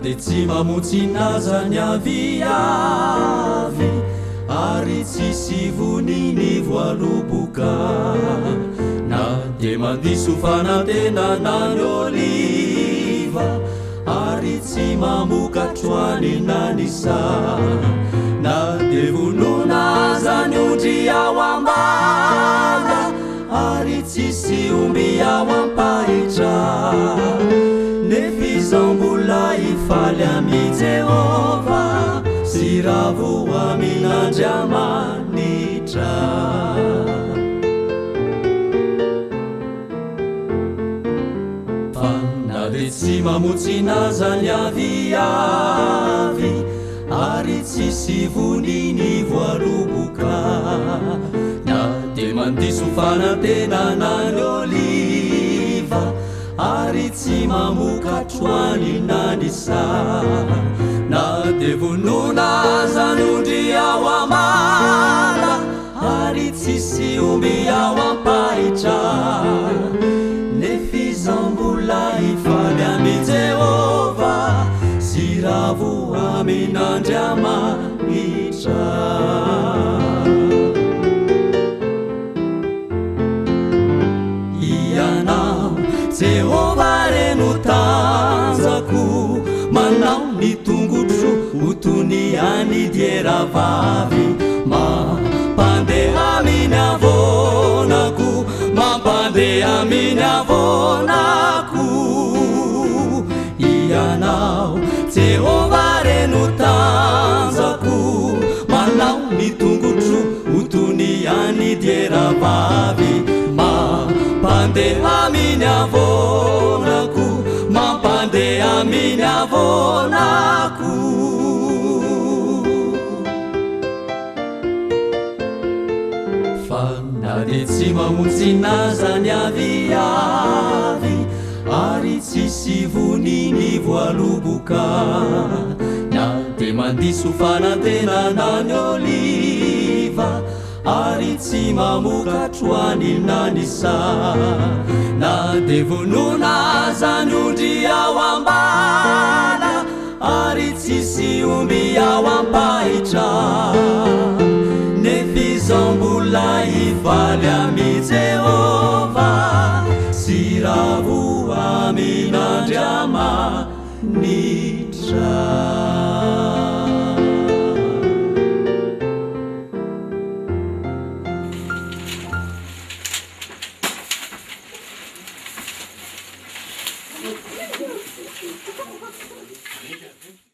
dia tsy mamontsina aza ny aviavy, ary tsisy vony ny voaloboka, na dia mandiso fanantenana ny oliva, ary tsy mamokatro any na ny saha, na dia vonoina aza ny ondry ao am-bala, ary tsisy omby ao am-pahitra. Nefa izaho mbola hifaly amin'i Jehovah sy ravo amin'Andriamanitra. Fa na dia tsy mamontsina aza ny aviavy, ary tsisy vony ny voaloboka, na dia mandiso fanantenana ny oliva, ary tsy mamokatro any na ny saha, na dia vonoina aza ny ondry ao am-bala, Ary tsisy omby ao am-pahitra, Nefa izaho mbola hifaly amin'i Jehovah Sy ravo amin'Andriamanitra. Ianao, Jehovah re no tanjako, Manao ny tongotro ho toy ny an'ny dieravavy. Mampandeha amin'ny havoanako, mampandeha amin'ny havoanako. Ianao, Jehovah re no tanjako, manao ny tongotro ho toy ny an'ny dieravavy. Mampandeha amin'ny havoanako, mampandeha amin'ny havoanako. Fa na dia tsy mamontsina aza ny aviavy, ary tsisy vony ny voaloboka, na dia mandiso fanantenana ny oliva, ary tsy mamokatro any na ny saha, na dia vonoina aza ny ondry ao am-bala, Ary tsisy omby ao am-pahitra, Nefa izao mbola hifaly amin'i Jehovah Sy ravo amin'Andriamanitra.